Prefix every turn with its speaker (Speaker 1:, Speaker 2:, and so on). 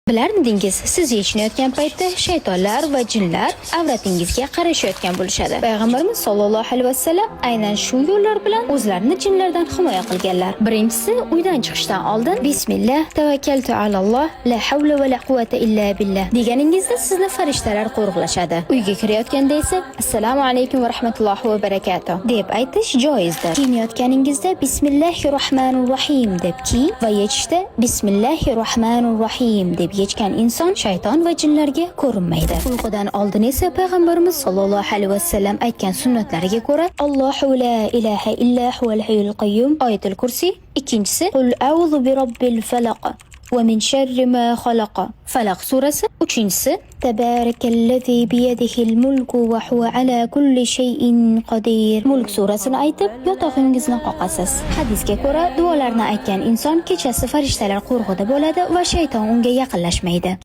Speaker 1: Bilarmidingiz, siz yechinayotgan paytda shaytonlar va jinlar avratingizga qarashayotgan bo'lishadi. Payg'ambarimiz sollallohu alayhi vasallam aynan shu yo'llar bilan o'zlarini jinlardan himoya qilganlar. Birinchisi, uydan chiqishdan oldin "Bismillah, tavakkaltu alalloh, la havla va la quvvata illa billah" deganingizda sizni farishtalar qo'riqlashadi. Uyga kirayotganda esa "Assalomu alaykum va rahmatullohi va barakatuh" deb aytish joizdir. Kiyinayotganingizda "Bismillahir rohmanir rohim" deb kiyin va yechishda "Bismillahir rohmanir rohim" deb yechgan inson shayton va jinlarga ko'rinmaydi. Uyqudan oldin esa payg'ambarimiz sollallohu alayhi vasallam aytgan sunnatlariga ko'ra "Allohu la ilaha illa huval hayyul qayyum", Oyatul Kursi, ikkinchisi "Qul a'udhu bi robbil falaq va min sharri ma xalaqa", Falaq surasi, uchinchisi "Tabarakallazi biyadihil mulku va huwa ala kulli shay'in qodir", Mulk surasini aytib yotog'ingizni qoqasiz. Hadisga ko'ra, duolarni aytgan inson kechasi farishtalar qo'rg'ida bo'ladi va shayton unga yaqinlashmaydi.